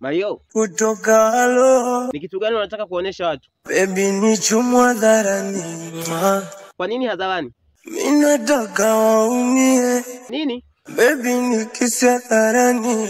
Mario, Kutoka alo. Ni kitu gani unataka kuonesha watu? Baby ni chumwa hadharani. Kwa nini hadharani? Mimi nataka waumie. Nini? Baby ni kisi hadharani.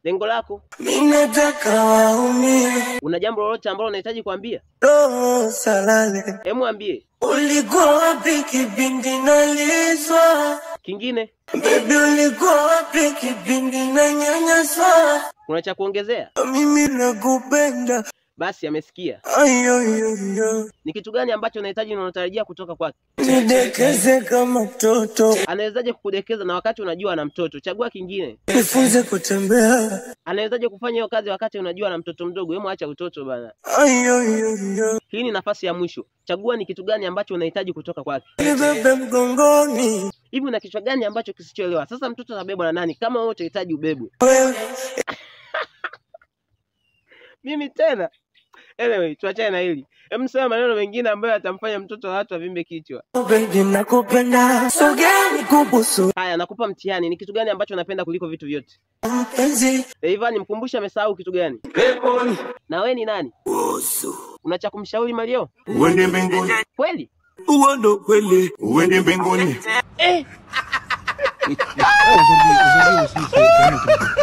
Lengo lako? Mimi nataka waumie. Una jambo lolote ambalo unahitaji kuambia? Roho salale. Hebu ambie. Ulikuwa wapi kipindi nalizwa? Kingine? Baby ulikuwa wapi kipindi nanyanyaswa? Kuna cha kuongezea? Mimi nakupenda. Basi amesikia. Ayo. Ni kitu gani ambacho unahitaji na unatarajia kutoka kwake? Nidekeze kama mtoto. Anawezaje kukudekeza na wakati unajua ana mtoto? Chagua kingine. Nifunze kutembea. Anawezaje kufanya hiyo kazi wakati unajua ana mtoto mdogo? Hebu acha utoto bana. Ayo. Hii ni nafasi ya mwisho. Chagua ni kitu gani ambacho unahitaji kutoka kwake. Nibebe mgongoni. Hivi una kichwa gani ambacho kisichoelewa? Sasa mtoto atabebwa na nani kama wewe utahitaji ubebwe? Mimi tena. Anyway, tuachane na hili. Hebu sema maneno mengine ambayo yatamfanya mtoto wa watu avimbe kichwa. Baby nakupenda. Sogea nikubusu. Haya, nakupa mtihani. Ni kitu gani ambacho unapenda kuliko vitu vyote? Mpenzi. Ivan, mkumbushe amesahau kitu gani? Peponi. Na wewe ni nani? Busu. Una cha kumshauri Mario? Uende mbinguni. Kweli? Uende kweli. Uende mbinguni. Eh. Aujourd'hui, aussi, c'est quand même